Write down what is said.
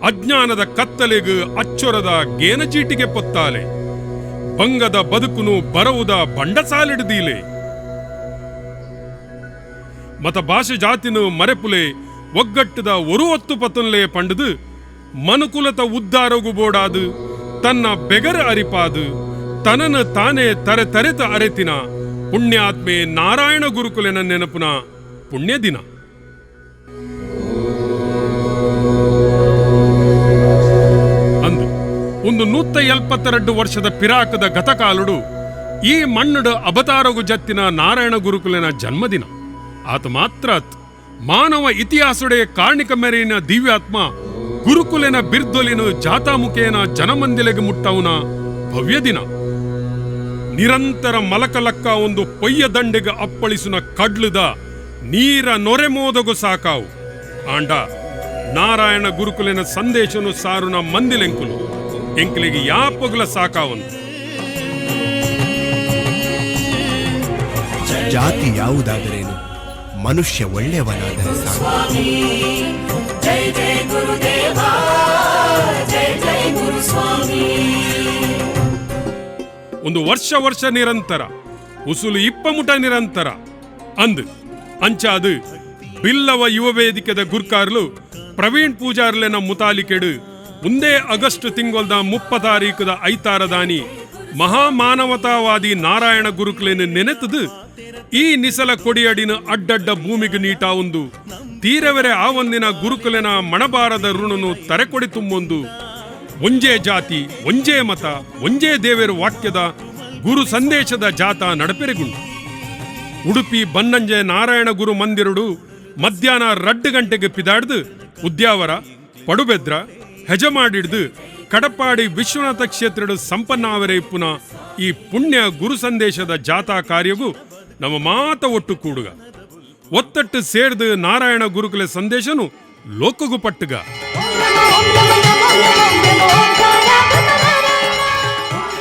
ಅಜ್ಞಾನದ ಕತ್ತಲೆಗ್ ಅಚ್ಚೊರದ ಗೇನಚೀಟಿಗೆ ಪೊತ್ತಾಲೆ. ಬಂಗದ ಬದುಕುನು ಬರವುದ ಬಂಡಸಾಲಿಡ್ ದೀಲೆ. ಮತ ಭಾಷೆ ಜಾತಿನು ಮರೆಪುಲೆ, ಒಗ್ಗಟ್ಟದ ಒರು ಒತ್ತು ಪತನ್ಲೆ ಪಂಡುದು ಮನುಕುಲತ ಉದ್ಧಾರಗು ಬೋಡಾದು ತನ್ನ ಬೆಗರ ಅರಿಪಾದು ತನನ ತಾನೇ ತರೆ ತರೆತ ಅರೆತಿನ ಪುಣ್ಯಾತ್ಮೆ ನಾರಾಯಣ ಗುರುಕುಲೆನ ನೆನಪುನ ಪುಣ್ಯ ದಿನ. ಅಂದು ಒಂದು 172 ವರ್ಷದ ಪಿರಾಕದ ಗತಕಾಲುಡು ಈ ಮಣ್ಣುಡು ಅವತಾರಗು ಜತ್ತಿನ ನಾರಾಯಣ ಗುರುಕುಲೆನ ಜನ್ಮದಿನ. ಆತ ಮಾತ್ರ ಮಾನವ ಇತಿಹಾಸಡೆ ಕಾರ್ಣಿಕ ಮೆರೆಯಿನ ದಿವ್ಯಾತ್ಮ ಗುರುಕುಲೆನ ಬಿರ್ದೊಲಿನ ಜಾತಾಮುಖೇನ ಜನಮಂದಿಲೆಗೆ ಮುಟ್ಟವುನ ಭವ್ಯ ದಿನ. ನಿರಂತರ ಮಲಕಲಕ್ಕ ಒಂದು ಪೊಯ್ಯ ದಂಡೆಗೆ ಅಪ್ಪಳಿಸುನ ಕಡ್ಲುದ ನೀರ ನೊರೆಮೋದಗು ಸಾಕಾವು. ಆಂಡ ನಾರಾಯಣ ಗುರುಕುಲೆನ ಸಂದೇಶನು ಸಾರುನ ಮಂದಿಲೆಂಕುಲು ಎಂಕಲಿಗೆ ಯಾಪಗುಲ ಸಾಕಾವಂದು. ಜಾತಿ ಯಾವುದಾದರೇನು, ಮನುಷ್ಯ ಒಳ್ಳೆಯವನಾದರೆ ಸಾಕು. ಜೈ ಜೈ ಗುರುದೇವ, ಜೈ ಜೈ ಗುರುಸ್ವಾಮಿ. ಒಂದು ವರ್ಷ ವರ್ಷ ನಿರಂತರ ಉಸುಲು ಇಪ್ಪಮುಟ ನಿರಂತರ ಅಂದ್ ಅಂಚಾದು ಬಿಲ್ಲವ ಯುವ ವೇದಿಕೆದ ಗುರ್ಕಾರ್ಲು ಪ್ರವೀಣ್ ಪೂಜಾರ್ಲೆನ ಮುತಾಲಿಕೆಡು ಒಂದೇ ಆಗಸ್ಟ್ ತಿಂಗೊಲ್ದ 30 ತಾರೀಕುದ ಐತಾರದಾನಿ ಮಹಾಮಾನವತಾವಾದಿ ನಾರಾಯಣ ಗುರುಕುಲೆನ ನೆನೆತದು ಈ ನಿಸಲ ಕೊಡಿಯಡಿನ ಅಡ್ಡಡ್ಡ ಭೂಮಿಗೆ ನೀಟ ಒಂದು ತೀರವರೆ ಆ ಒಂದಿನ ಗುರುಕುಲೆನ ಮಣಬಾರದ ಋಣನು ತರೆಕೊಡಿ ತುಂಬೊಂದು ಒಂಜೇ ಜಾತಿ, ಒಂಜೇ ಮತ, ಒಂಜೇ ದೇವೇರು ವಾಕ್ಯದ ಗುರು ಸಂದೇಶದ ಜಾತ ನಡಪೆರೆಗುಂಡು. ಉಡುಪಿ ಬನ್ನಂಜೆ ನಾರಾಯಣ ಗುರು ಮಂದಿರುಡು ಮಧ್ಯಾಹ್ನ 2 ಗಂಟೆಗೆ ಪಿದಾಡ್ದು ಉದ್ಯಾವರ ಪಡುಬೆದ್ರ ಹೆಜಮಾಡಿಡ್ದು ಕಡಪಾಡಿ ವಿಶ್ವನಾಥ ಕ್ಷೇತ್ರದ ಸಂಪನ್ನಾವರೆ ಪುನ ಈ ಪುಣ್ಯ ಗುರು ಸಂದೇಶದ ಜಾಥಾ ಕಾರ್ಯಗೂ ನಮ್ಮ ಮಾತ ಒಟ್ಟು ಕೂಡುಗ ಒತ್ತಟ್ಟು ಸೇರ್ದು ನಾರಾಯಣ ಗುರುಕುಲ ಸಂದೇಶನು ಲೋಕಗು ಪಟ್ಟುಗ. ಓಂ ನಮೋ ನಮೋ ನಮೋ ನಮೋ.